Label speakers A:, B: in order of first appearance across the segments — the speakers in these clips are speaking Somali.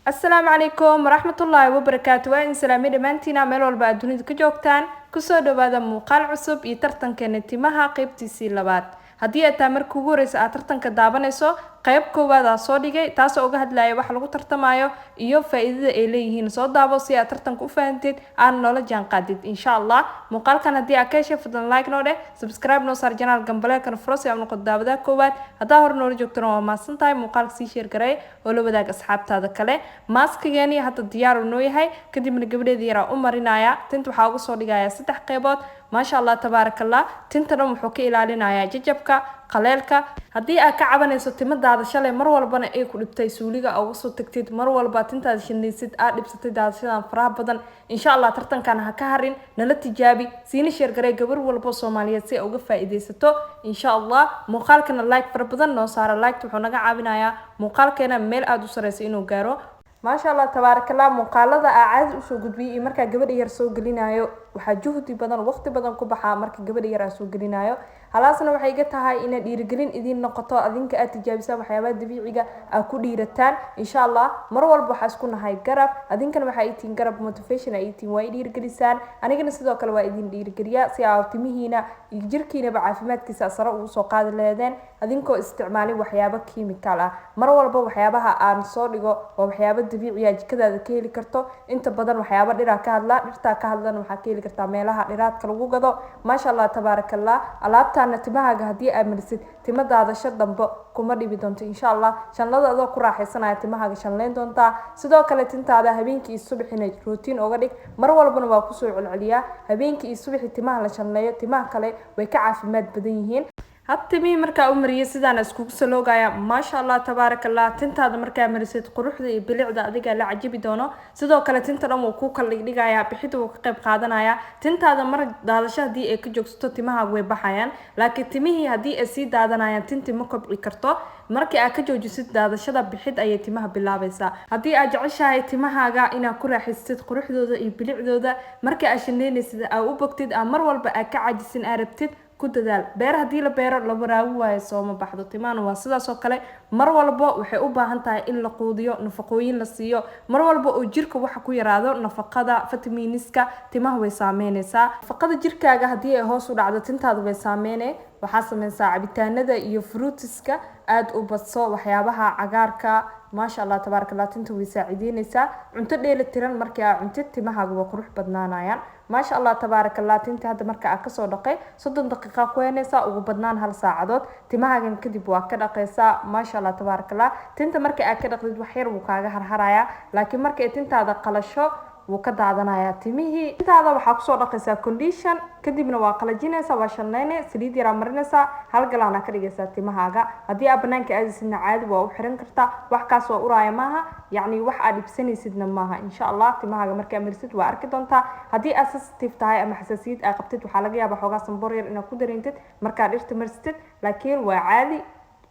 A: Asalaamu calaykum waraxmatullaahi wabarakaatu. Waa idin salaamay dhammaantiina meel walba aad dunida ka joogtaan. Kusoo dhawaada muuqaal cusub iyo tartankeena timaha qeybtiisii labaad. Haddii aad tahay marka ugu horeysa aad tartanka daabanayso, qeyb koowaad aa soo dhigay, taasoo uga hadlaya wax lagu tartamayo iyo faa-iidada ay leeyihiin. Soo daabo si aad tartanka u fahantid, aad noola jaan qaadid, insha Allah. Muuqaalkan haddii aad ka heshay, fadlan like noo dheh, subscribe noo saar channel, gambaleelkana furo si aad noqoto daawadaha koowaad. Haddaa hore noola joogtana, waa mahadsan tahay. Muuqaalka sii share garay oo la wadaag asxaabtaada kale. Maskigeeni hadda diyaar uu noo yahay. Kadibna gabadheeda yaraa u marinaya. Tinta waxaa uga soo dhigaya saddex qeybood. Maasha Allah, tabaaraka Allah. Tinta dhan wuxuu ka ilaalinayaa jajabka, qaleelka. Haddii aad ka cabanayso timo daadasho leh, mar walbana ay ku dhibtay, suuliga uga soo tagtid, mar walba tintaada shanlaysid, aad dhibsatay daadashadan faraha badan, insha Allah tartankan ha ka harin, nala tijaabi, siina share garay gabar walbo Soomaaliyeed si ay uga faa'iidaysato, insha Allah. Muuqaalkana like fara badan noo saara. Like wuxuu naga caawinayaa muuqaalkeena meel aada u sareysa inuu gaaro. Maasha Allah, tabaarakallah. Muuqaalada aa caadi usoo gudbiyay iyo markaa gabadha yar soo gelinayo, waxaa juhdi badan, waqti badan ku baxaa marka gabadha yar aa soo gelinayo. Halaasna waxay iga tahay inay dhiirigelin idiin noqoto, adinka aad tijaabisaan waxyaabaha dabiiciga, aad ku dhiirataan, insha Allah. Mar walba waxaa isku nahay garab. Adinkana waxaa itiin garab, motivation ay itiin, waa i dhiirigelisaan, anigana sidoo kale waa idin dhiirigeliyaa si aa timihiina iyo jirkiinaba caafimaadkiisa sare ugu soo qaadi laheedeen, adinkoo isticmaalin waxyaabo chemical ah. Mar walba waxyaabaha aan soo dhigo waa waxyaabo dabiiciya, jikadaada ka heli karto. Inta badan waxyaabo dhiraa ka hadla, dhirtaa ka hadlana waxaa ka heli kartaa meelaha dhiraadka lagu gado. Maasha Allah, tabaaraka Allah. Alaabtaana timahaaga haddii aad marisid, timo daadasho dambo kuma dhibi doonto, insha Allah. Shanlada adoo ku raaxaysanaya timahaaga shanleyn doontaa. Sidoo kale tintaada habeenkii iyo subaxina routine oga dhig. Mar walbana waa kusoo celceliyaa, habeenkii iyo subaxii timaha la shanleeyo timaha kale way ka caafimaad badan yihiin. Had timihii markaa u mariyay, sidaana iskugu saloogaya. Maasha Allah, tabaaraka Allah. Tintaada markaa marisid, quruxda iyo bilicda adigaa la cajabi doono. Sidoo kale tinta dhan wuu ku kala dhigdhigayaa, bixida wuu ka qayb qaadanaya. Tintaada mar daadasho haddii ay ka joogsato, timahaagu way baxayaan, laakiin timihii haddii ay sii daadanayaan, tinti ma kobci karto. Markii aad ka joojisid daadashada, bixid ayay timaha bilaabaysaa. Haddii aad jeceshahay timahaaga inaad ku raaxaysatid quruxdooda iyo bilicdooda, markii aad shaneynaysid aa u bogtid, aa mar walba aad ka caajisin, aa rabtid, ku dadaal. Beer haddii la beero la waraabi waayo, sooma baxdo. Timahana waa sidaas oo kale. Mar walba waxay u baahan tahay in la quudiyo, nafaqooyin la siiyo. Mar walba oo jirka waxa ku yaraado nafaqada, vitamins-ka, timaha way saameynaysaa. Nafaqada jirkaaga haddii ay hoos u dhacdo, tintaada way saameyne. Waxaa sameysaa cabitaanada iyo fruits-ka aada u badso, waxyaabaha cagaarka. Maasha Allah, tabaaraka Allah. Tinta way saacideyneysaa. Cunto dheeli tiran markii aa cuntid, timahaaga way qurux badnaanayaan. Maasha Allah, tabaaraka Allah. Tinta hadda marka aa kasoo dhaqay, 30 daqiiqa ku heynaysaa, ugu badnaan hal saacadood. Timahaagan kadib waa ka dhaqaysaa. Maasha Allah, tabaaraka Allah. Tinta marka aad ka dhaqdid, wax yar wuu kaaga harharayaa, laakiin marka ay tintaada qalasho, wuu ka daadanayaa timihii. Tintaada waxaa kusoo dhaqaysaa condition, kadibna waa qalajinaysaa, waa shanleyne, saliid yaraa marinaysaa, hal galaana ka dhigaysaa timahaaga. Haddii aad banaanka aadaysidna, caadi waa u xiran kartaa. Wax kaas oo uraaya maaha, yacni wax aad dhibsanaysidna maaha, insha Allah. Timahaaga markaa marisid, waa arki doontaa. Haddii aad sensitive tahay ama xasaasiyad aad qabtid, waxaa laga yaabaa xoogaa sanboor yar inaad ku dareentid markaad dhirta marsatid, laakiin waa caadi,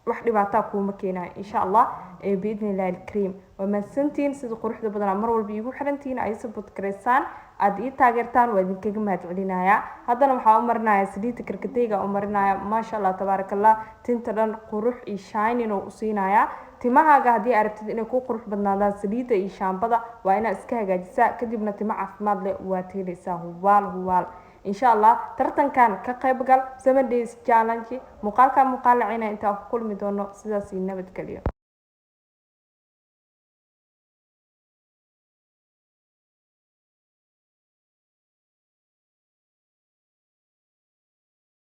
A: wax dhibaataa kuuma keenayo, insha Allah, biidni Illahi alkariim. Waa mahadsantihiin sida quruxda badanaa mar walba iigu xirantihiin, ay support garaysaan, aada ii taageertaan, waa idinkaga mahad celinayaa. Haddana waxaa u marinaya saliidda karkadeyga u marinaya. Maasha Allah, tabaaraka Allah. Tinta dhan qurux iyo shining oo u siinayaa. Timahaaga haddii aad rabtid inay ku qurux badnaadaan, saliidda iyo shaambada waa inaad iska hagaajisaa, kadibna timo caafimaad leh waad helaysaa, hubaal hubaal, insha Allah. Tartankan ka qayb gal, 7 days challenge. Muuqaalka muuqaal lacina intaan ku kulmi doono, sidaas iyo nabadgelyo.